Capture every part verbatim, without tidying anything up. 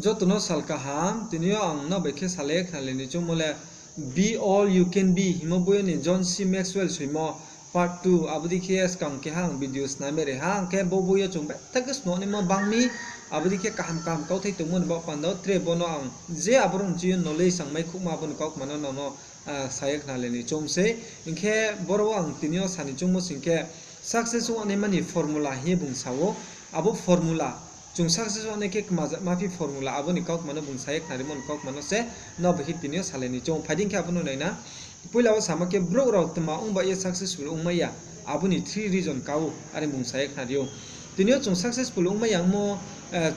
Joto no sal kaham, tini yo ang nrao bai khe salai ye khnalai ni choungmo le Be All You Can Be hingmo boi yo ni John C Maxwell soimo part two, abo dei khe skang keha ang video snam ye ri ha, ang khe bo boi yo chung betha khe snuh naima bang mi, abo dei khe kaham kaham kauthai tongmo ni baoh panda wo tre bo no ang je aboro ni chini yo knowledge ang maikhouhma abo ni kaukma no nrao no sa ye khnalai ni choung sei. Hing khe boro wo ang tini yo sa ni choungmo sing khe, success ong naima ni formula hing ye bung sa ou. Abo formula, chung success ong nai khe kma ja ma phi formula, abo ni kaukma no bung sa ye khnarimo ni kaukma no se nrao bai khe tini yo salai ni choung. Phai di hing khe abo no nai na. Poila wo samo khe brouh rao tma ong ba ye successful ongmai ya, abo ni three reason ka ou, are bung sa ye khnari ou. Tini yo chung successful ongmai ya ongmo,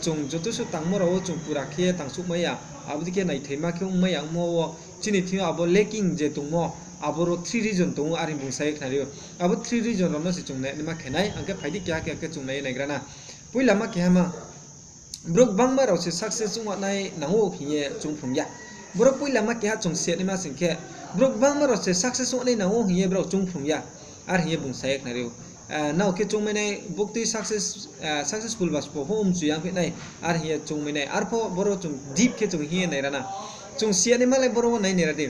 chung joto suh tangmo rao wo chung pura khe ye tangsuhmai ya, abo dei khe naithaima khe ongmai ya ongmo wo chini thing yo abo lacking je tongmo, aboro three reason tong ou, are bung sa ye khnari ou. Abo three reason rao no se chung nai naima khe nai, ang khe phai di keha keha khe chung nai ye naigra na. Poilama kehama, brouh gbangma rao se success ong nai nang ou hing ye choungphrung ya. Boro poilama keha chung si naima sing khe, brouh gbangma rao se success ong nai nang ou hing ye brao choungphrung ya, are hing ye bung sa ye khnari ou. Nrao khe choungmai nai, buktui successful ba sbo pho mchu yang phi nai, are hing ye choungmai nai. Arpho boro chung deep khe chung hing ye naira na. Chung si naima le boro wo nai naira di.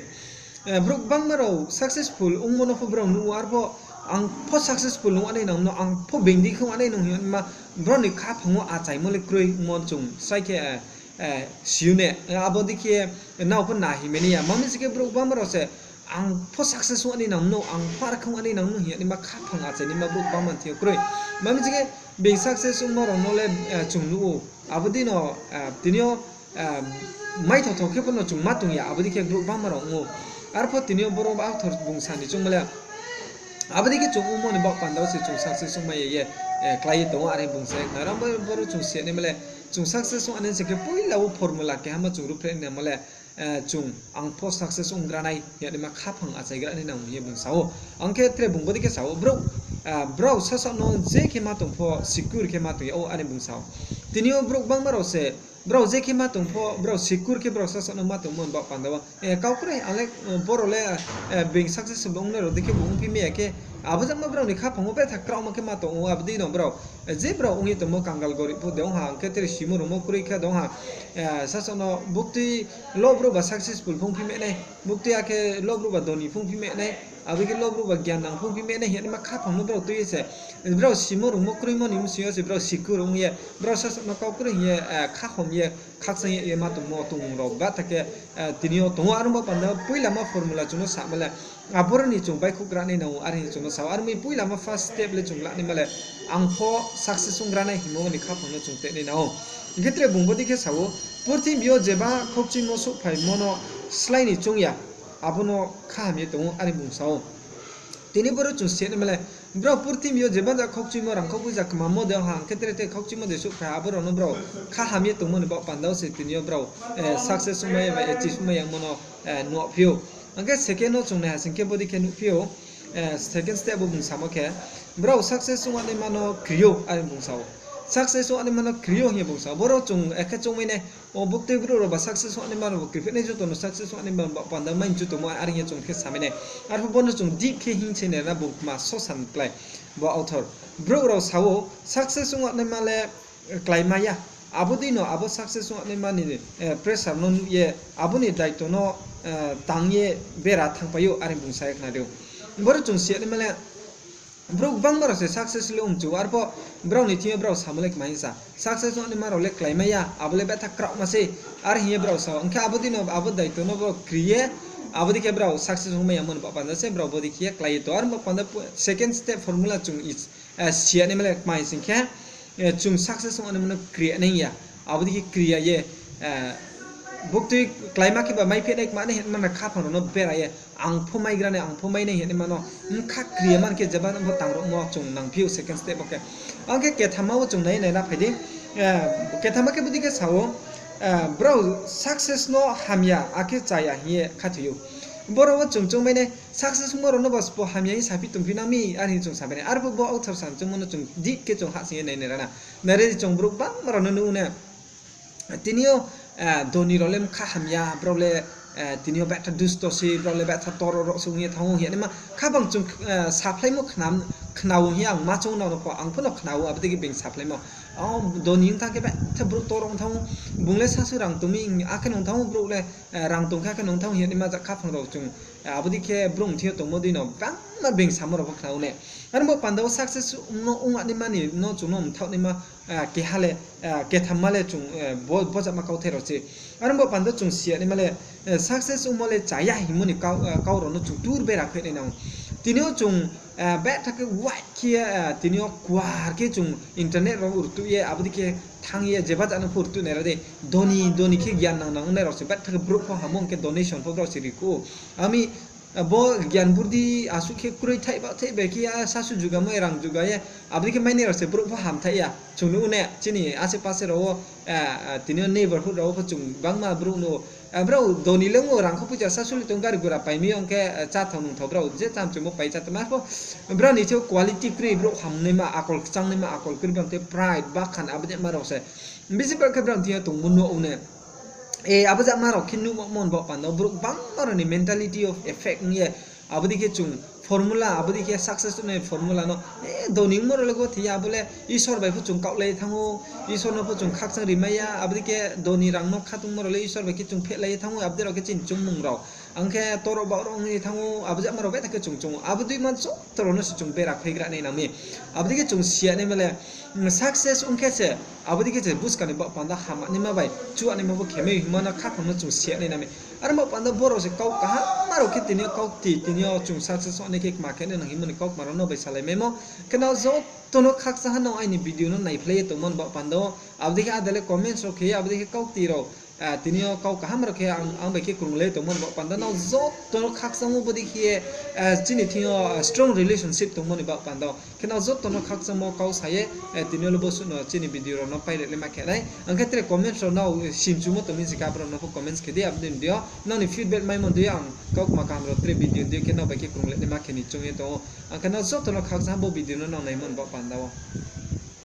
Brouh gbangma rao successful ongmo no pho brao nuh ou, arpho ang pho successful ong nai nang no, ang pho being di khe ong nai nang hing ye ma, brao ni khaphang wo achaimo le kroi ongmo chung sai khe si ou ne, abo dei khe nrao pho nahimai nai ya. Ma mi se khe brouh gbangma rao se, ang pho success ong nai nang no, ang pho arkhe ong nai nang no hing ye naima khaphang achai naima brouh gbangma thing yo kroi. Ma mi se khe being success ongmo rao no le chung nuh ou. Abo dei no tini yo maithothao khe pho no chung ma tong ya, abo dei khe brouh gbangma rao ong ou. Arpho tini yo boro author bung sa ni choungmo le, abo dei khe chung ongmo ni baoh panda wo se chung success ongmai ya ye klái ye tong ou, are bung sa ye khnari ou. Boro chung si naima le, chung success ong nai se khe poila wo formula kehama chung ruhphreh naimo le, chung ang pho success onggra nai hing ye naima khaphang achaigra nai nang hing ye bung sa ou. Ang khe tre bung bo dei khe sa ou, brao sasaoh no je khe ma tong pho secure khe ma tong ya ou, are bung sa ou. Tini yo brouh gbangma rao se, brao je khe ma tong pho, brao secure khe brao sasaoh no ma tongmo ni baoh panda wo, kau kroi, ang le, boro le being successful ongnai rao dei khe bo ongphi mai ya khe, abo jangmo brao ni khaphang wo betha kraohma khe ma tong ou, abo dei no brao je brao ong ye tongmo kangal gorib pho de ong ha, ang khe tre simo rungmo kroi khe de ong ha, sasaoh no buktui lo brouh ba successful pho ongphi mai nai, buktui akhe lo brouh ba doni pho ongphi mai nai, abo khe lo brouh ba gyan nang pho ongphi mai nai hing ye naima khaphang no brao tui ye se, brao simo rungmo kroimo ni bsing yo se brao secure ong ye, brao sasaoh no kau kroi hing ye, khakhom ye, khakchang ye ma tongmo tong rao ba tha khe, tini yo tong ou. Are ong ba panda poilama formula chung no samo le, aboro ni chung baihkhouhgra nai nang ou, are hing ye chung no sa ou. Are mi poilama first step le chung la naima le, ang pho success onggra nai hingmo ni khaphang no chung tei nai nang ou. Hing khe tre bung bo dei khe sa ou, purthimbi yo jeba khaukchuimo souhphaimo no slái ni choung ya, abo no kha ham ye tong ou, are bung sa ou. Tini boro chung si naima le, brao purthimbi yo jeba ja khaukchuimo rangkhau poicha kmamo de ong ha, ang khe tre tre khaukchuimo de souhphai ha, abo rao no brao kha ham ye tongmo ni baoh panda wo se tini yo brao success ongmai ya ba achieve ongmai ya ongmo no nuhphi ou. Ang khe second no chung nai ha sing khe bo dei khe nuhphi ou, second step wo bung samo khe, brao success ong naima no kri ou, are bung sa ou. Success ong naima no kri ou hing ye bung sa ou. Boro chung akhe choungmai nai, o buktui brouh rao ba success ong naima rao bo kri phi nai, joto no success ong naima ba panda mai chu tongmo, are hing ye chung khe samai nai. Arpho bo no chung deep khe hing se nai na bung kma sosan klái, bo author. Brouh rao sa ou, success ong naima le kláimai ya. Abo dei no abo success ong naima ni pressure no nuh ye, abo ni daito no tang ye bera thanngpai ou, are bung sa ye khnari ou. Boro chung si naima le, brouh gbangma rao se success le ong chu, arpho brao ni thing yo brao samo le kma hing sa, success ong naima rao le kláimai ya, abo le betha kraohma sei, are hing ye brao sa ou. Hing khe abo dei no abo daito no brao kri ye, abo dei khe brao success ongmai ya mo ni baoh panda se brao bo dei khe ye klái ye tong. Are baoh panda second step formula chung si naima le kma hing sing khe, chung success ong naima no kri nai ya, abo dei khe kri ya ye, buktui kláima khe ba mai phi nai kma nai hingma no khaphang rao no bera ye, ang pho maigra nai, ang pho mai nai hingma no bkha kri ya man khe jeba bo tang rao no chung nangphi ou second step wo khe. Ang khe kethama wo chung nai nai na phai di. Kethama khe bo dei khe sa ou, brao success no hamya akhe chaya hing ye khathoi ou. Boro wo chung choungmai nai, success ongmo rao no ba sbo hamya hing saphi tongphi nang mi, are hing chung samai nai. Arpho bo author sa ni choungmo no chung deep khe chung hahsoing ye nai nai ra na. Nai re chung brouh gbangma rao no nuh ou na. Tini yo doni rao le bkha hamya, brao le tini yo betha dusto se, brao le betha tor rao se ong ye thanng ou hing ye naima khaphang chung saphlaimo khna ou hing ye ang ma choung nrao no pho, ang pho no khna ou, abo dei khe being saphlaimo. Doni ong thanng khe betha brouh toro ong thanng ou. Bung le sasu rang tong mi, akhe nung thanng ou brouh le, rang tong khe akhe nung thanng ou hing ye naima ja khaphang rao chung, abo dei khe brouh thing yo tongmo dei no bangma being samo rao pho khna ou ne. Are bo panda wo success no ong naima ni no chung no mthaoh naima, keha le, kethamma le chung, bo, bojama kauthai rao se. Are bo panda chung si ya naima le, success ongmo le chaya hingmo ni kau, kau rao no chung tur bera khe nai nang. Tini yo chung, betha khe wide khe, tini yo kuar khe chung internet rao rtuh ye, abo dei khe thanng ye, jeba ja no pho rtuh nai ra dei. Doni, doni khe gyan nang nang ongnai rao se betha khe brouh pho ham ong khe donation pho brao se ri kho. Ami, bo gyan burdi asuh khe kroi thaih ba thaih bai khe ya, sasu jugamo ye rang juga ye, abo dei khe mainai rao se brouh pho hamthaih ya. Chung nuh ne, chini ase pase rao wo, tini yo neighborhood rao wo pho chung bangma brouh nuh ou. Brao doni le ong ou, rang kho poicha sasu le tong, gari gura pai mi ong khe, cháthao nungthao brao je chámchumo pai chá tongma pho. Brao ni thing yo quality kroi, brouh hamnaima, akol kchangnaima, akol kroi, brao ni thing yo pride, bakhan, abo dei ma rao se. Bisi bak khe brao ni thing yo tongmo nuh ou ne. Abo jama rao khe nuhmo mon bo panda wo brouh bangma rao ni mentality of effect ong ye, abo dei khe chung formula, abo dei khe success ni formula no, doni ongmo rao le gothe ya, abo le Isor bai pho chung kaohlai ye thanng ou, Isor no pho chung khakchang rimai ya, abo dei khe doni rang no khatungmo rao le Isor bai khe chung phehlai ye thanng ou, abo dei rao khe chini chungmung rao. Ang khe toro baoh rao ong ye thanng ou, abo jama rao betha khe chung chung ou, abo dei ma joto rao no se chung bera phaigra nai nang mi. Abo dei khe chung si ya naima le, success ong khe se, abo dei khe se buskang ni baoh panda hamnaima bai chuanaima bo khe mai hingma no khaphang no chung si ya nai nang mi. Are bo panda wo brao se kau kaham ma rao khe tini yo kau kti, tini yo chung success ong nai khe kma khe nai nang hingmo ni kaukma rao no bai salai maimo. Khe nrao joto no khakchang ha nrao aini video no naiphlai ye tongmo ni baoh panda wo. Abo dei khe ada le comments rao khe ye, abo dei khe kau kti rao, tini yo kau kaham rao khe ang, ang bai khe krunglai tongmo ni baoh panda wo nrao joto no khakchang ou, bo dei khe ye, chini thing yo, strong relationship tongmo ni baoh panda wo. Khe nrao joto no khakchangmo kau sa ye, tini yo le bo suh no chini video rao no pailai naima khe nai. Ang khe tre comments rao nrao simchumo tong mi si khe abo rao no pho comments khe di, abo dei yo nrao ni feedback maimo dei yo ang kaukma kaham rao tre video dei yo khe nrao bai khe krunglai naima khe ni choung ye tong ou. Ang khe nrao joto no khakchang ha bo video no nrao naimo ni baoh panda wo.